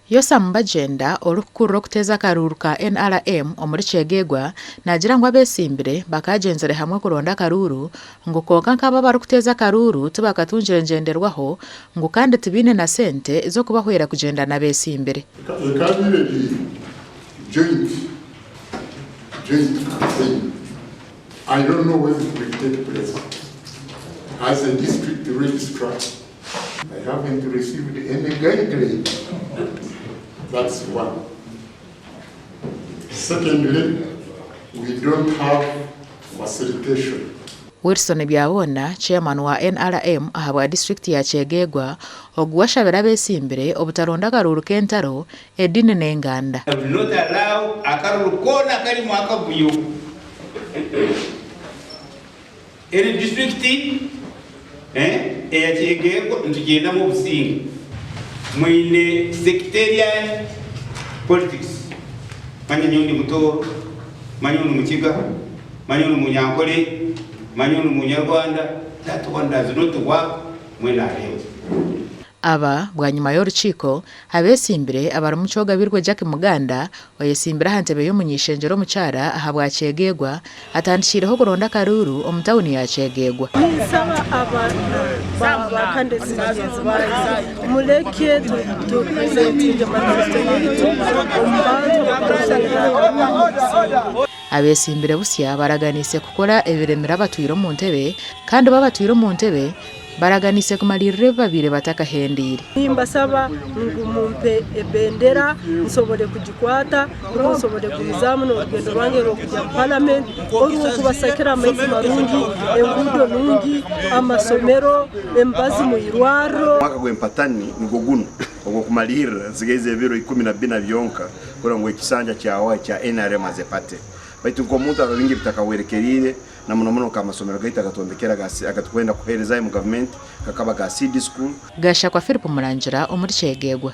Yosam Bagyenda, orikukurira okuteeza akaruuru ka NRM omuri Kyegegwa naagira ngu abeesimbire bakaagyenzire hamwe kuronda akaruuru ngu kwonka nk'abo abarikuteeza akaruuru tibakatungire ngyenderwaho ngu kandi tibaine na sente z'okubahwera kugyenda n'abeesimbire. Ekabaire eri joint joint campaign I don't know when it will take place as a district registrar I haven't received any guideline that's one secondly we don't have facilitation. Wilson Byabona, Chairman wa NRM ahabwa disiturikiti ya Kyegegwa, ogu we ashabire abetsimbire obutaronda akaruuru k'entaro, ediini n'enganda. I will not allow akaruru koona akarimu akavuyo. Eri disiturikiti eya Kyegegwa nitugyendamu obusinge. Mwine sectarian politics. Manya nyowe ndi Mutooro, manya onu Mukiga, manya onu Munyankore, manya onu Munyarwanda, that one does not work mwena areeba. Aba bwanyima y'orukiiko, abetsimbire abarimu Kyogabirwe Jackie Muganda oyetsimbire aha ntebe y'omuny'eishengyero omukyara ahabwa Kyegegwa atandikiireho kuronda akaruuru omu tauni ya Kyegegwa. Ninsaba aba ba candidates bagyenzi bangye mureke tu presentinge manifesto yaitu omu bantu abakutushagika. Abetsimbire busya baraganiise kukora ebiremire abatwire omu ntebe kandi bo abatwire omu ntebe Baraganiise kumariirira ebi babaire batakahendeire. Nimbasaba ngu mumpe ebendera nsobole kugikwata nukwo nsobole kugumizaamu n'orugendo rwange rw'okugya mu palamenti orw'okubasakira amaizi marungi, enguudo nungi, amasomero, emibazi mu irwarro. Omwaka gw'empatani nigwo gunu ogw'okumaliirira, nsigaize ebiro 14 byonka kurora ngu ekisanja kyawaho ekya nrm as a party. Baitu nk'omuntu haroho bingi ebitakahwerekeriire. Na muno muno nk'amasomero gaitu agatwombekere agatukwenda kuheerezayo omu gavumenti gakaba ga Seed School. Gashakwa Philip Murangira omuri Kyegegwa.